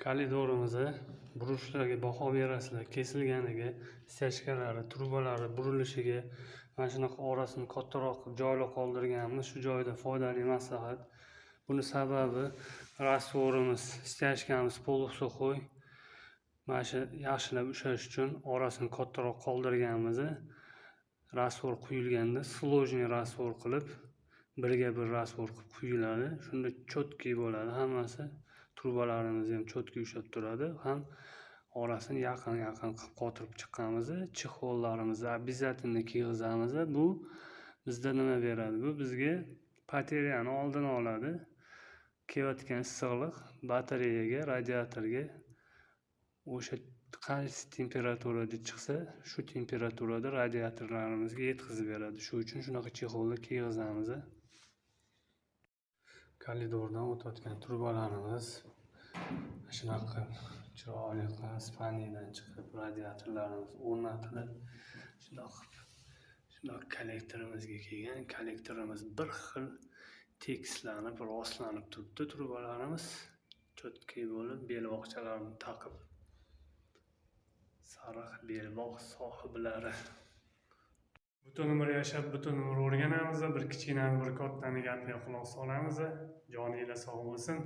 Koridorimizni burishlarga baho berasizlar, kesilganiga, стяжка lari, trubalari burilishiga. Mana shunaqa orasini kattaroq qilib joylar qoldirganmiz. Shu joyda foydali maslahat. Buni sababi раствор imiz, стяжка miz полусухой. Mana shu yaxshilab ushlash uchun orasini kattaroq qoldirganmiz. Раствор quyilganda сложный раствор qilib, birga bir раствор qilib quyiladi. Shunda четкий bo'ladi hammasi. Trubalarimiz ham четкий ushlab turadi. Ham orasini yaqin yaqin qilib qotirib chiqqanmiz. Чехол larimizni обязательно kiygizamiz. Bu bizda nima beradi? Bu bizga потеря ni oldini oladi. Kelayotgan issiqlik batareyaga, radiatorga o'sha qaysi temperaturada chiqsa, shu temperaturada radiatorlarimizga yetkazib beradi. Shu uchun shunaqa чехол ni kiygizamiz. Koridordan o'tayotgan trubalarimiz shunaqa qilib, chiroyli qilib спальный dan chiqib, radiatorlarimiz o'rnatilib, shundoq qilib, shundoq kollektorimizga kelgan. Kollektorimiz bir xil tekislanib, rostlanib turibdi trubalarimiz. Четкий bo'lib, belbog'chalarni taqib, sariq belbog' sohiblari. Butun umr yashab, butun umr o'rganamiz. Bir kichkinani, bir kattani gapiga quloq solamiz. Joninglar sog' bo'lsin.